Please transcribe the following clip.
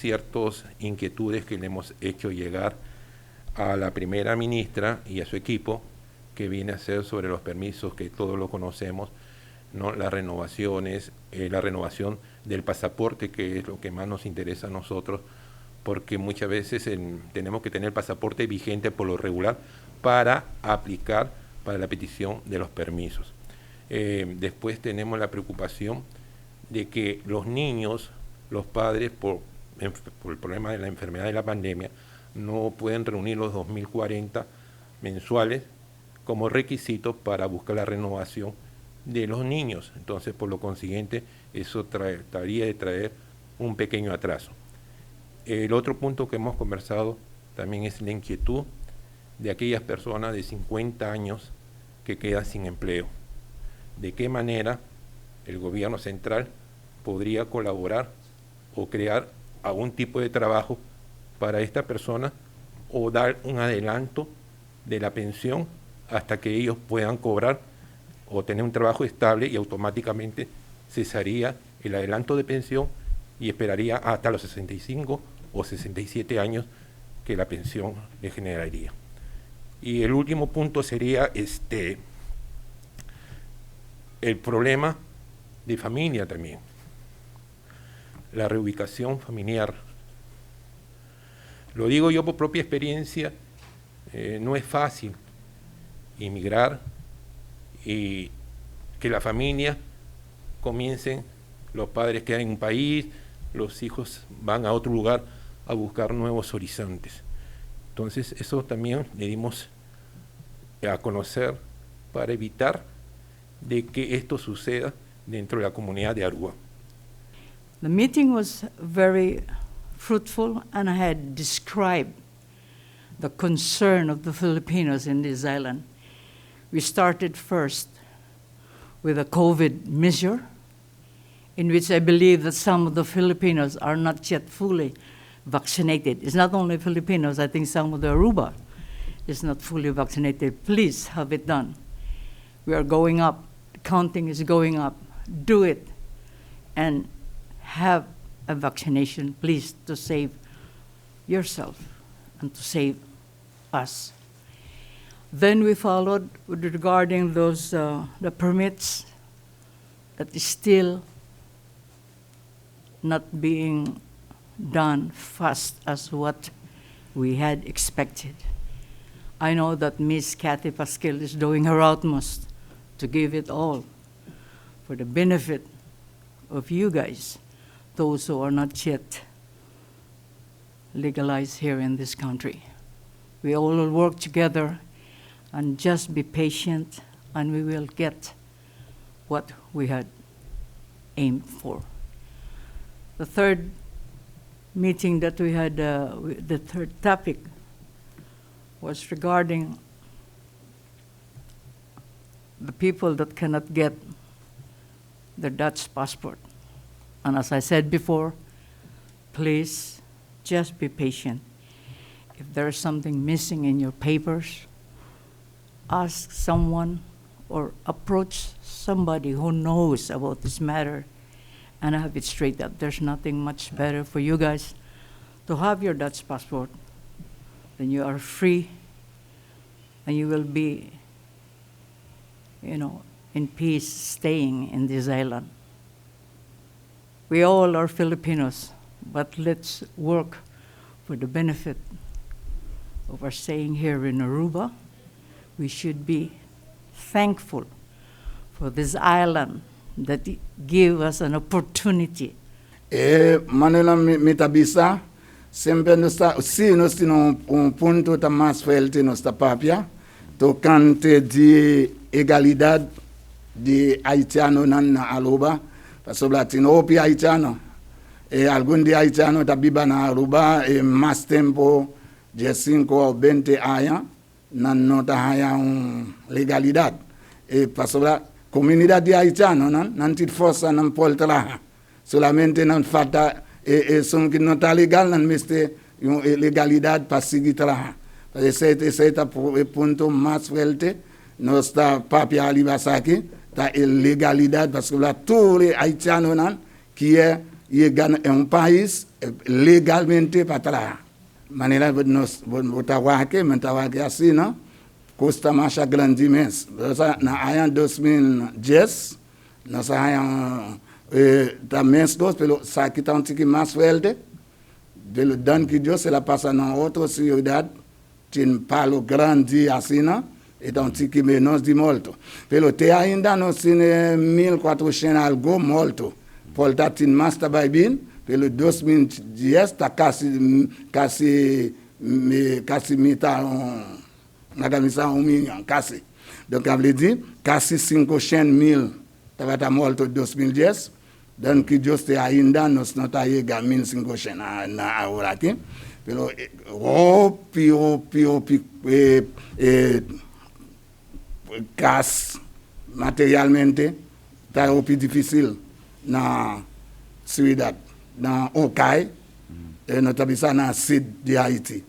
ciertas inquietudes que le hemos hecho llegar a la primera ministra y a su equipo, que viene a ser sobre los permisos que todos lo conocemos, ¿no? Las renovaciones, la renovación del pasaporte, que es lo que más nos interesa a nosotros, porque muchas veces tenemos que tener pasaporte vigente por lo regular para aplicar para la petición de los permisos. Después tenemos la preocupación de que los niños, los padres, por el problema de la enfermedad de la pandemia, no pueden reunir los 2.040 mensuales como requisito para buscar la renovación de los niños. Entonces, por lo consiguiente, eso trataría de traer un pequeño atraso. El otro punto que hemos conversado también es la inquietud de aquellas personas de 50 años que quedan sin empleo. ¿De qué manera el gobierno central podría colaborar o crear algún tipo de trabajo para esta persona o dar un adelanto de la pensión hasta que ellos puedan cobrar o tener un trabajo estable y automáticamente cesaría el adelanto de pensión y esperaría hasta los 65 o 67 años que la pensión le generaría? Y el último punto sería el problema de familia también, la reubicación familiar. Lo digo yo por propia experiencia, no es fácil inmigrar y que la familia comiencen, los padres quedan en un país, los hijos van a otro lugar a buscar nuevos horizontes. Entonces, eso también le dimos a conocer para evitar de que esto suceda dentro de la comunidad de Aruba. The meeting was very fruitful, and I had described the concern of the Filipinos in this island. We started first with a COVID measure, in which I believe that some of the Filipinos are not yet fully vaccinated. It's not only Filipinos, I think some of the Aruba is not fully vaccinated. Please have it done. We are going up, counting is going up. Do it and have a vaccination, please, to save yourself and to save us. Then we followed with regarding the permits that is still not being done fast as what we had expected. I know that Miss Kathy Pascal is doing her utmost to give it all for the benefit of you guys, those who are not yet legalized here in this country. We all will work together and just be patient, and we will get what we had aimed for. The third meeting that we had, the third topic was regarding the people that cannot get their Dutch passport. And as I said before, please just be patient. If there is something missing in your papers, ask someone or approach somebody who knows about this matter and have it straight up. There's nothing much better for you guys to have your Dutch passport. Then you are free and you will be in peace staying in this island. We all are Filipinos, but let's work for the benefit of our staying here in Aruba. We should be thankful for this island that give us an opportunity. E manera mi ta bisa, semper nos ta, si nos tin un punto ta mas fuerte nos ta papia, tocante di egalidat di haitianonan na Aruba, pasobra tin hopi haitiano. E algun di haitiano ta biba na Aruba e mas tempo, 15 of 20 aña, nan no ta haya un legalidat. E pasobra komunidat di haitianonan, nan tin forsa, nan por traha. Solamente nan falta e esun ku no ta legal, nan mester un legalidat pa sigui traha. Esei ta e punto mas fuerte nos ta papia riba esaki, ta e legalidat, pasobra tur haitianonan kier yega na un pais legalmente pa traha. Manera nos bo ta wak, mi ta wak asina, kos ta masha grandi mes. Na aña 2010, nos a haña ta meskos, pero esaki ta un tiki mas fuerte. Pero danki Dios el a pasa na otro siudat, tin palo grandi asina, e ta un tiki menos di morto. Pero te ainda nos tin 1400 algo morto. Por ta tin mas ta bai bin, pero 2010 ta kasi kasi kasi mitar laga mi sa 1 miyon, kasi. Donk sa vle di, kasi 500 mil tabata morto 2010. Danki Dios te ainda nos no ta yega 1500 na awor aki. Pero hopi, hopi, hopi kas materialmente ta hopi difísil na siudat, na Okay, no ta bisa na sud di Haiti.